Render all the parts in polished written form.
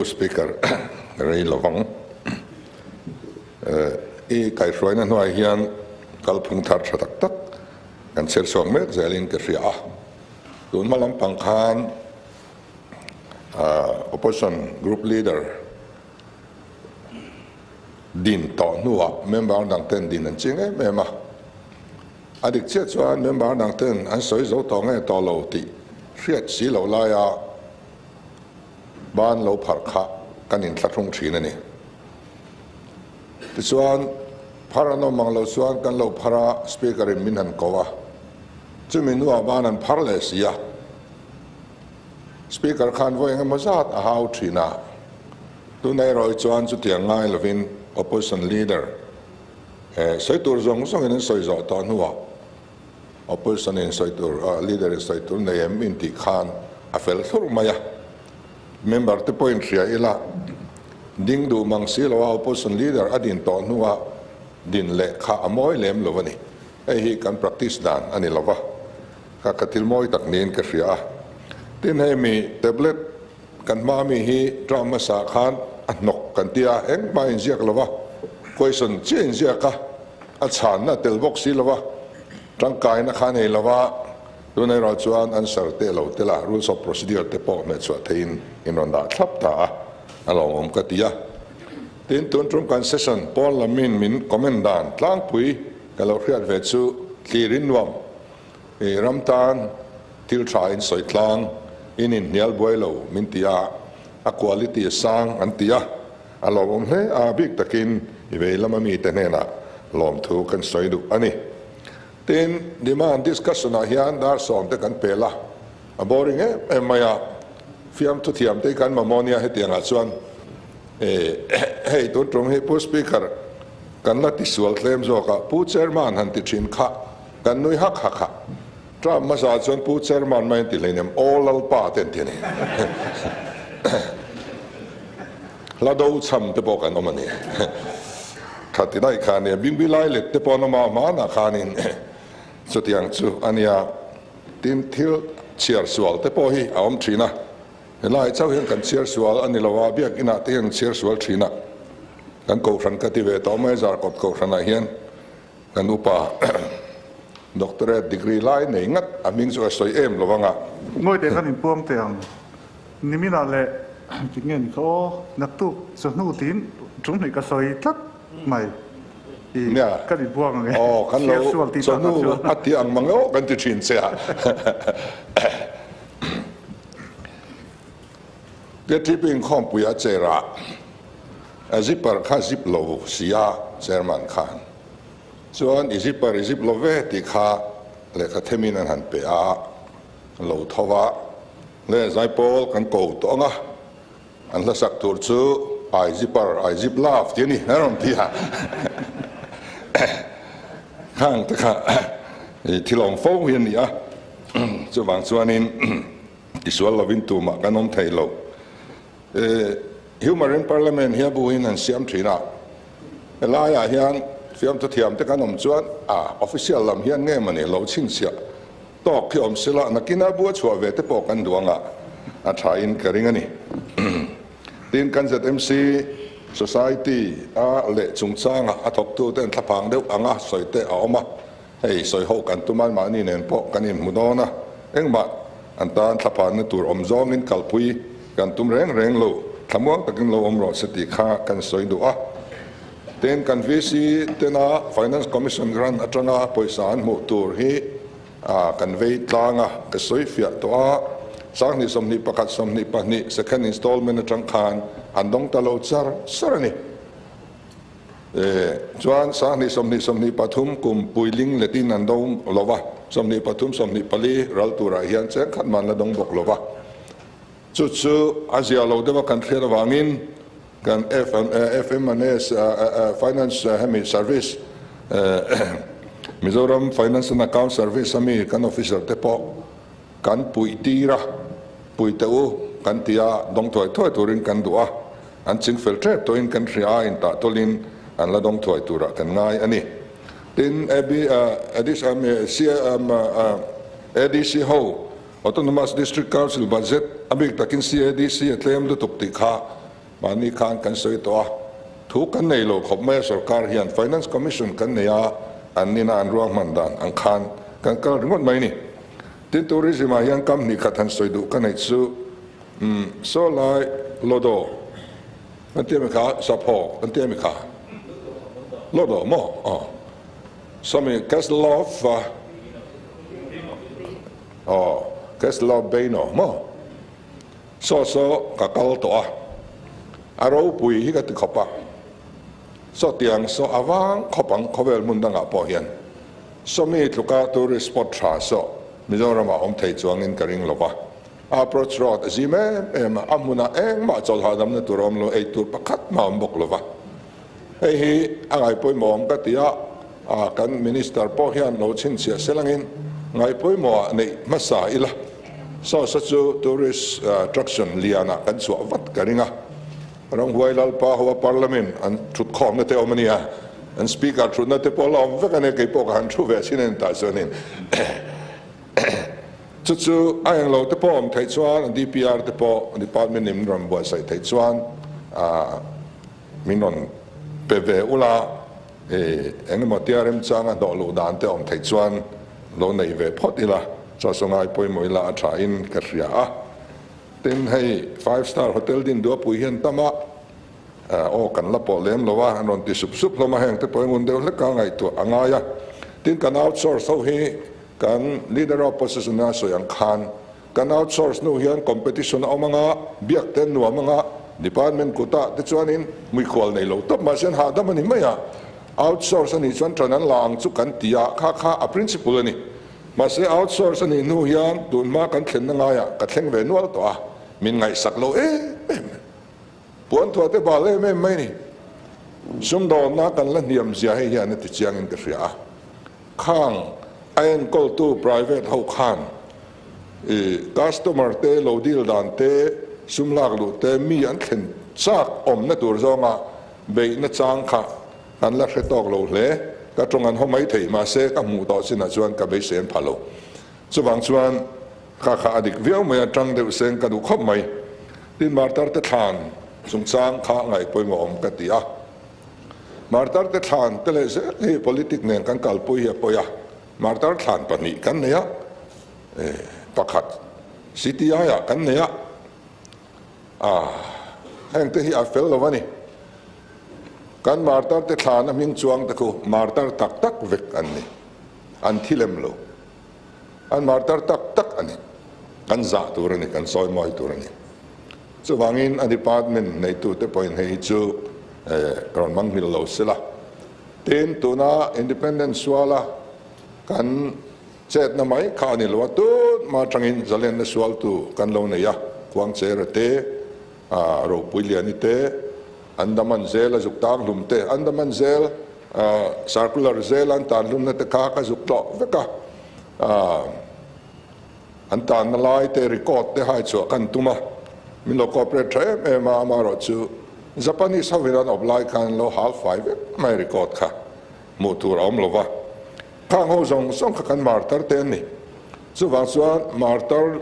Speaker rei lovang. I kaihhruaina hnuai hian kalphung thar tha tak tak kan chhiar chhuak mek zelin ka hria a. Tun hma lampang khan Opposition Group Leader din tawh hnuah member dang ten din an ching em em a. A dik chiah chuan member dang ten an sawi zo tawh nge tawh lo tih hriat si loh laia Ban lo pharh kha kan inthlahrung thin a ni. Tichuan, phar an awm ang lo chuan kan lo phar a, Speaker in min han ko a. Chumi hnuah ban an phar leh si a. Speaker khan vawi engemaw zat a hau thin a. Tuna erawh hi chuan chutiang ngai lovin Opposition Leader sawi tur zawng zawngin an sawi zawh tawh hnuah Opposition in sawi tur, leader in sawi tur nei em in tih khan a fel thlurh mai a. Member te pawhin hria ila, ding duh mang si lo a opposition leader a din tawh hnua din leh kha a mawi lem lo a ni. Hei hi kan practice dan a ni lo va, ka ka thil mawi tak niin ka hria a. Tin hei mi tablet kan hma mi hi term hmasa khan a hnawk kan ti a, engmah inziak lo va, question chiah inziak a. A chhanna tel bawk si lova, tangkaina kha nei lova, tun erawh chuan answer te lo tel a, rules of procedure te pawh hmehchhuah theihin in rawn dah thlap ta a, a lawmawm ka ti a. Tin, tun tum kan session pawn lamin min comment dan tlangpui ka lo hriat ve chu thlir in nuam, i ram tan thil tha in sawi tlang, in inhnial buai lo min ti a, a quality a sang an ti a. A lawmawm hle a, bik takin i vei lama mite hnenah lawmthu kan sawi duh a ni. Tin, demand discussion ah hian dar sawm te kan pel a, a boring em em mai a, fiamthu thiam te hi kan mamawh nia hetiang ah chuan hei tun tum hi Pu Speaker kan la tisual tlem zawk a, Pu Chairman han ti thin kha kan nui hak hak a, Trump hmasa chuan Pu Chairman mai an ti hleinem, Aw Lalpa te an ti a ni. Hla do chham te pawh kan awm a ni. Tha ti daih kha a nia, Bingbi lai let te pawh an awm a, hmanah khanin chutiang chu a nia. Tin, thil chhiar sual te pawh hi a awm thin a, helai chauh hian kan chhiar sual a ni lo a, biak inah te hian an chhiar sual thin a, kan kohhran ka ti ve tawh mai, Zarkawt kohhranah hian kan upa doctorate degree lai nei ngat a hming chu a sawi em lo ang a. Ngawite khan inpuang teh ang. Niminah leh ti nge ni kha aw, naktuk chawhnu tiin ṭum hnih ka sawi tlat mai i kan inbuang ang e, Aw kan lo chawhnu a ti ang mang aw kan ti ṭhin che a. KTP inkhawmpui a chair ah a zipper kha zip lo si a chairman khan chuan i zipper i zip lo ve tih kha lehkha themin an han pe a lo tho a. Le Zaipawl kan ko tawh ang a, an hlasak tur chu I zipper, I zip love tih a ni a rawn ti a. Khang te kha thil awm fo hi a ni a, chuvang chuanin tisual lovin tumah kan awm thei lo. Humour in Parliament hi a buin an siam thin a, helaiah hian fiamthu thiam te kan awm chuan a official lam hian nge mawni lo chhinchhiah Tawk hi awm sela, nakina bua chhuah ve te pawh kan duh anga a thain ka ring a ni. Tin, kan ZMC Society a leh chungchanga a thawktu ten thlaphang deuh anga sawi te a awm a, hei sawi ho kan tum a, mahni nen pawh kan inhmu dawn a, engmah an tan thlaphanna tur awm zawngin kalpui kan tum reng reng lo, thlamuang takin lo awm rawh se tih kha kan sawi duh a. Tin, kan VC tena Finance Commission grant atanga pawisa an hmuh tur hi kan vei tlang a, ka sawi fiah tawh a, Sanghnih 21 22 second installment atang khan an dawng ta lo char char a ni. Chuan Sanghnih 20 23 kum puiling letin an dawng lo va, 23 24 ral turah hian cheng khat man la dawng bawk lo va. Chu chu a zia lo deuh a kan hriat avangin kan FMNS Finance hemi Service Mizoram Finance and Account Service ami kan officer te pawh kan puih tir a, puih teh u kan ti a, dawng thuai thuai turin kan duh a, an ching fel tep tawhin kan hria a, intah tawlhin an la dawng thuai turah kan ngai a ni. Tin, ADC ho Autonomous District Council budget a bik takin CADC a tlem lutuk tih kha Mahni khan kan sawi tawh a, thu kan nei lo khawp mai a sorkar hian Finance Commission kan nei a, an nina an ruahman dan ang khan kan kal ringawt mai ni. Tin tourism ah hian kam hnih khat han sawi duh ka neih chu umm saw lai Lodo kan ti ami kha Sapho kan ti ami kha Lodo maw aw sawmi Castle of aw Castle of Beino maw. Saw saw ka kal tawh a, a ropui hi ka ti khawp a, saw tiang saw a vang khawp ang khawvel hmun dangah pawh hian sawmi tluka tourist spot tha saw Mizoramah awm thei chuangin ka ring lo va, a approach road a zim em em a, a hmunah engmah chawlh hahdamna tur a awm lo, ei tur pakhat mah a awm bawk lo va, hei hi a ngaihpawimawh awm ka ti a, kan minister pawh hian lo chhinchhiah selangin ngaihpawimawhah neih hmasa ila. Sawsa chu tourist attraction lianah kan chhuah vat ka ring a, Ramhuai Lalpa hoa Parliament an thut khawmna te awm a nia, an speaker thutna te pawh la awm vek a nia, kei pawh ka han thu ve chin a ni tah chuanin chu chu a englo te pawh awm theih chuan an DPR te pawh department in min rawn buatsaih theih chuan min rawn pe ve ula engemaw tia remchanga hnawh luh dan te awm theih chuan lo nei ve phawt ila. Chaw sawngai pawimawh ila a tha in ka hria a, tin hei five star hotel din duapui hian tam a, aw kan la pawh lem lo a, an rawn ti sup sup hlawm a, heng te pawh hi ngun deuh hlek a ngaihtuah a ngai a, tin kan outsource ho hi kan leader of opposition a sawi ang khan kan outsource hnu hian competition a awm anga, biak te an nuam anga, department kutah te chuanin muikhual nei lo tawp mahse an hahdam a ni mai a, outsource a nih chuan ṭan an la ang chu kan ti a, kha kha a principle a ni. Mahse outsource a nih hnu hian tunhma kan thlenna ngaiah ka thleng ve nual tawh a, min ngaihsak lo em em. Puanthuah te bal em em mai ni. Sumdawnna kan la hniam zia hei hian a ti chiangin ka hria a. Khang a enkawltu private ho khan i customer te lo deal dan te, sum lak luh te mi an thlen chak awmna tur zawnga beihna chang kha An la hre tawk lo hle. Ka tawng an haw mai thei, mahse ka hmuh tawh chinah chuan ka beisei an pha lo. Chuvang chuan ka kha a dik viau mai a, tang deuh seng ka duh khawp mai. Tin, Martar te thlan chungchang kha ngaih pawimawh awm ka ti a. Martar te thlan te leh zel hi politic nen kan kalpui hi a pawi a. Martar thlan pahnih kan nei a, pakhat CTI-ah kan nei a. Heng te hi a fel lo a ni. Kan martar te thlana hming chuang te khu martar tak tak vek an ni. An thi lem lo. An martar tak tak a ni. Kan zah tur a ni, kan sawi mawi tur a ni. Chuvangin a department neitute pawhin hei hi chu rawn manghilh lo sela. Tin, tuna Independence suala kan Chetna mai kha a ni lo a, tunhma atangin zalenna sualtu kan lo nei a, Khuangchera te, Ropui Liani te, Andaman Zel a zuk tang hlum te, Andaman Zel Circular Zel an tan hlumna te kha ka zuk tlawh vek a, an tanna lai te record te hai chhuah kan tum a, min lo cooperate tha em em a, amaherawhchu Japanese hovin an awp lai khan an lo hal fai vek mai record kha hmuh tur a awm lo va. Khang ho zawng zawng kha kan martar te an ni. Chuvang chuan martar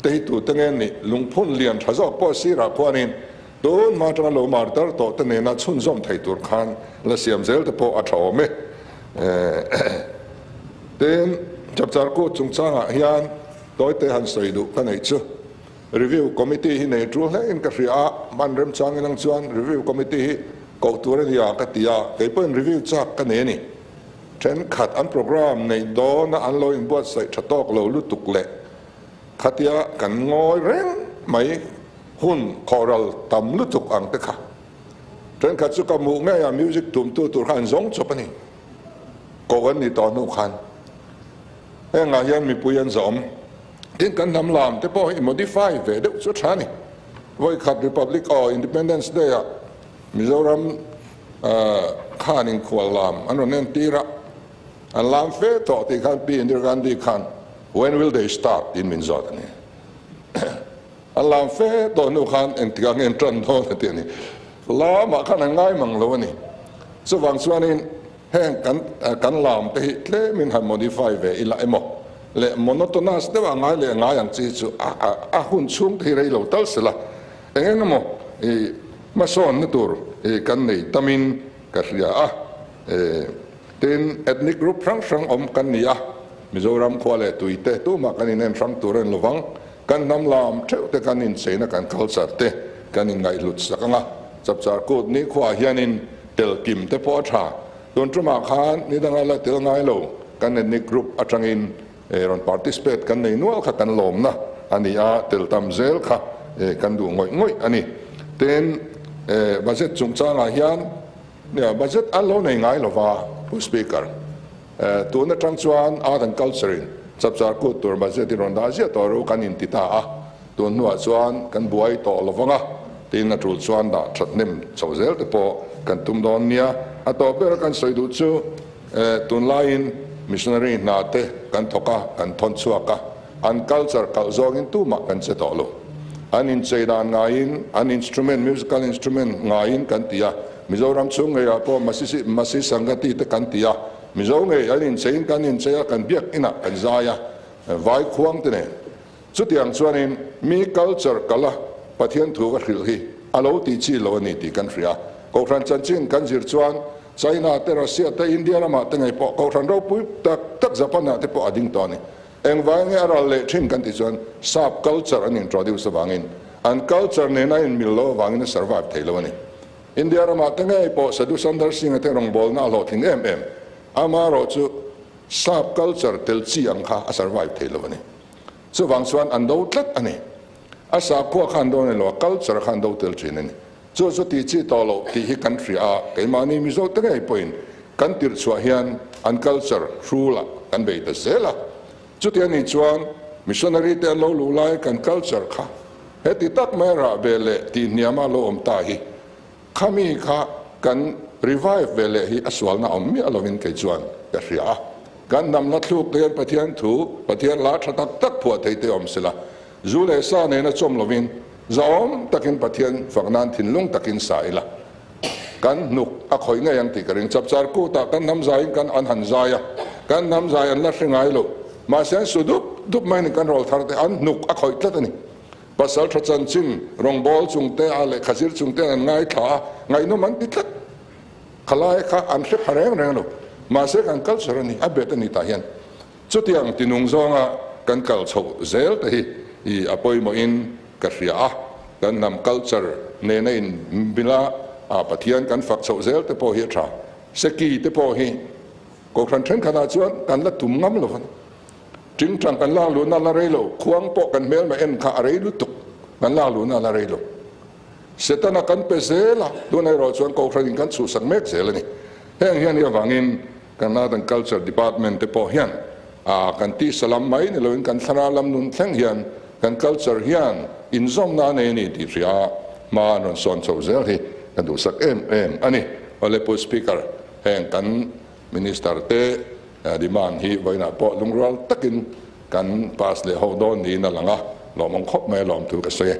te hi tute nge an nih? Lungphun lian tha zawk pawh sirah khuanin tun hma atanga lo martar tawh te nena chhunzawm thei tur khan la siam zel te pawh a tha awm e. Tin, Chapchar Kut chungchangah hian tawite han sawi duh ka neih chu Review Committee hi nei tul hlein ka hria a, hman remchang inang chuan Review Committee hi koh tur a nia ka ti a, kei pawhin review chak ka nei a ni. Thenkhat an programme neih dawna an lo inbuatsaih tha tawk lo lutuk leh khatia kan ngawi reng mai hun khawhral tam lutuk ang te kha. Thenkhat chu ka hmuh ngei a music tumtu tur kha an zawng chawp a ni. Koh an nih tawh hnu khan hengah hian mipui an zawm. Tin kan hnam lam te pawh hi modify ve deuh chu tha a ni. Vawikhat Republic aw Independence Day ah Mizoram khan inkhual lam an rawn entir a, an lam fe tawh tih khan Pi Indira Gandhi khan When will they start? tiin min zawt a ni. An lam fe tawh hnu khan engtikah nge an tan dawn a ti a ni. Lamah khan an ngai mang lo a ni. Chuvang chuanin heng kan kan lam te hi tlemin han modify ve ila emaw leh monotonous deuh a ngai leh ngai ang chi chu a hun chhung te hi rei lo tal sela. Eng eng emaw i. Hmasawnna tur kan nei tamin ka hria a. Tin, ethnic group hrang hrang awm kan ni a, Mizoram khua leh tui te tumah kan inen hrang tur a ni lovang. Kan hnam lam theuh te kan incheina kan culture te kan inngaihhlut sak ang a, Chapchar Kut ni khuaah hianin tel kim te pawh a tha. Tun tumah khan ni danga la tel ngai lo kan ethnic group atangin rawn participate kan nei nual kha kan lawmna a ni a, tel tam zel kha kan duh ngawih ngawih a ni. Tin, budget chungchangah hian budget an lo nei ngai lova Pu Speaker. Tun atang chuan Art and Culture in Chapchar Kut tur budget in rawn dah ziah tawh ru kan inti ta a, tun hnuah chuan kan buai tawh lovang a, tin a tul chuan dah that hnem chho zel te pawh kan tum dawn nia. A tawp ber kan sawi duh chu tunlaiin missionary hna te kan thawk a, kan thawn chhuak a, an culture kalh zawngin tumah kan che tawh lo. An inchei dan ngaiin, an instrument, musical instrument ngaiin kan ti a, Mizoram chhung ngeiah pawh Masi Masi Sangati te kan ti a, Mizo ngei an incheiin kan inchei a, kan biak inah kan zai a, vai khuang te nen. Chutiang chuanin mi culture kala Pathian thu ka hrilh hi a lo tih chi lo a ni tih kan hria. Kohhran chanchin kan zir chuan China te, Russia te, India ramah te ngei pawh Kohhran ropui tak tak Japan ah te pawh a ding tawh a ni. Engvai nge a ral leh thin kan tih chuan sap culture an introduce avangin an culture nena inmil lo avangin a survive thei lo a ni. India ramah te ngei pawh Sadhu Sundar Singh-a te rawngbawlna a hlawhtling em em. Amaherawhchu sap culture tel chi ang kha a survive thei lo a ni. Chuvang chuan an do tlat a ni. A sakhua kha an do ni lo, a culture kha an do tel thin a ni. Chu chu tih chi tawh loh tih hi kan hria a, keimahni Mizo te ngei pawhin kan tirh chhuah hian an culture hrulah kan bei ta zel a. Chuti a nih chuan missionary te an lo luh lai kan culture kha heti tak mai rah ve leh tih hniama lo awm ta hi khami kha kan revive ve leh hi a sualna awm miah lovin kei chuan ka hria a. Kan hnam hla thluk te hian Pathian thu, Pathian hla tha tak tak phuah thei te awm sela, zu leh sa nena chawm lovin zahawm takin Pathian fak nan thinlung takin sa ila kan hnuk a khawih ngei ang tih ka ring. Chapchar kutah kan hnam zaiin kan an han zai a, kan hnam zai an la hre ngai lo. Mahse an su dup dup mai ni kan rawl thar te an hnuk a khawih tlat a ni. Pasal tha chanchin rawngbâwl chung te a lehkha zir chung te an ngaithla a, ngaihnawm an ti tlat. Khalai kha an hre pha reng reng lo. Mahse kan culture a ni, a bet a ni tah hian. Chutiang tinung zawnga kan kal chhoh zel te hi i a pawimawhin ka hria a, kan hnam culture nena inmila a Pathian kan fak chhoh zel te pawh hi a tha. Seki te pawh hi Kohhran thenkhatah chuan kan la tum ngam lo va ni. Tingtang kan lak luhna la rei lo, khuang pawh kan hmelma en kha a rei lutuk, kan lak luhna la rei lo. Setana kan pe zel a, tunah erawh chuan Kohhranin kan chhuhsak mek zel a ni. Heng hian hi avangin kan Art and Culture Department te pawh hian a kan tisa lam mai ni loin kan thlarau lam nun thleng hian kan culture hian inzawmna a nei a ni tih hria a, hma an rawn sawn chho zel hi ka duhsak em em a ni. Awle Pu Speaker, heng kan Minister te demand hi vawiinah pawh lungrual takin kan pass leh ho dawn niin a lang a, lawmawm khawp mai a lawm thu ka sawi e.